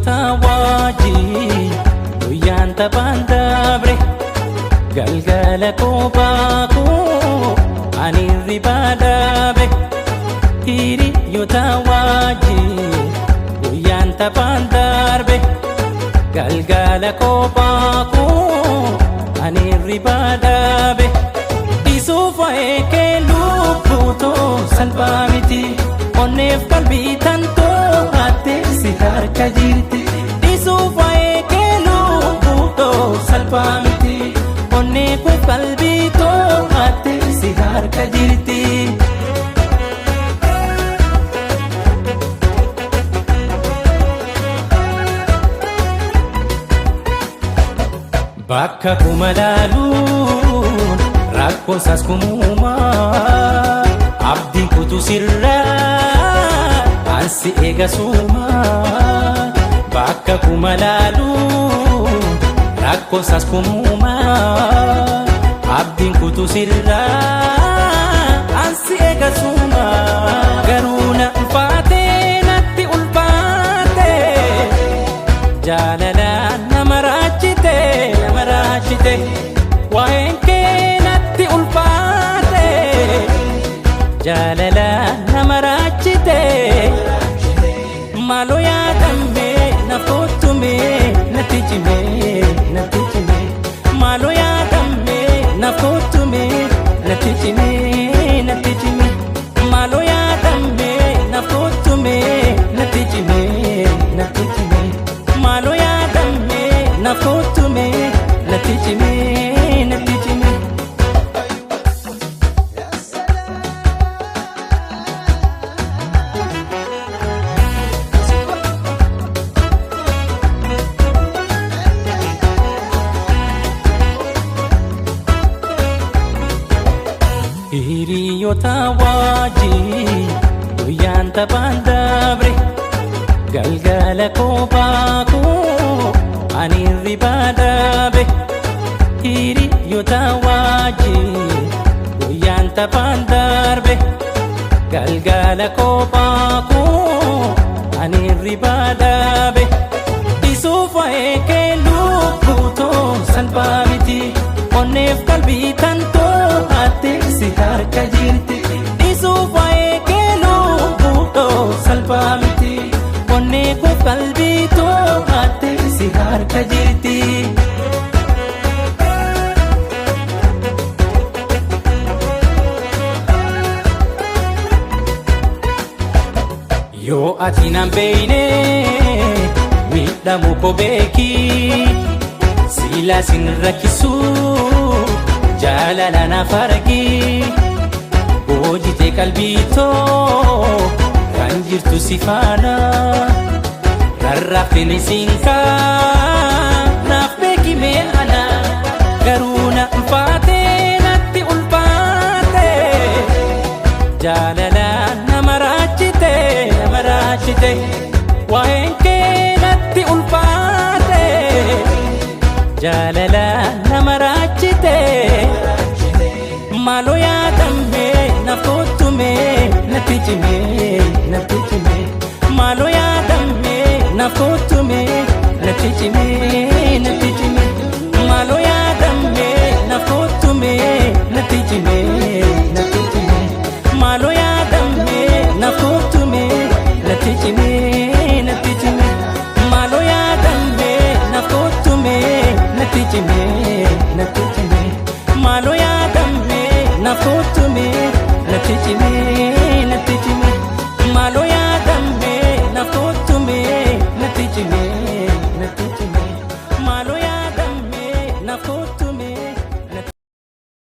Hiriyoota wajjin guyyaan taphaan dabre galgala kophaa koo ani hirribaa dhaabe. Hiriyoota wajjin guyyaan taphaan darbe galgala kophaa koo ani hirribaa dhaabe. Isuuf waa'ee kee lubbuutoo salphaa miti onneef qalbii tantoo haattee si harka jirti. Isuuf waa'ee kee lubbuutoo salphaa miti onneef qalbii too haattee si harka jirti. Bakka kuma laaluun rakkoon saas kumuumaa abdiin kutuu sirraa ansi eega suumaa. Bakka kuma laaluun rakkoon saas kumuumaa abdiin kutuu sirraa ansi eega suumaa. Garuu na ulfaatee natti ulfaatee jaalalaan nama raachite nama raachite waa'een kee natti ulfaate jaalalaan nama raachite maaloo yaadame na kottume natti cime natti cime maaloo yaadame na kottume natti cime natti cime maaloo yaadame na kottume natti cime natti cime maaloo yaadame na kottume natti cime natti cime. Hiriyoota wajjin guyyaan taphaan dabre galgala kophaa koo ani hirribaa dhaabe. Hiriyoota wajjin guyyaan taphaan darbe galgala kophaa koo ani hirribaa dhaabe. Isuuf waa'ee kee lubbuutoo salphaa miti onneef qalbii tantoo haattee si harka jirti. Isuuf waa'ee kee lubbuutoo salphaa miti onneef qalbii too haattee si harka jirti. Yoo ati naan beeyne miidhamu koo beeki siilaa sin rakkisu jaalala naaf argi boojitee qalbii too kan jirtu si faana rarraafteen isin kaa naaf beeki mee ana garuu na ulfaatee natti ulfaatee jaalalaan nama raachite nama raachite waa'een kee natti ulfaate jaalalaan nama raachite maaloo yaadame na kottume natti cime natti cime maaloo yaadame na kottume natti cime natti cime maaloo yaadame na kottume natti cime natti cime maaloo yaadame na kottume natti cime.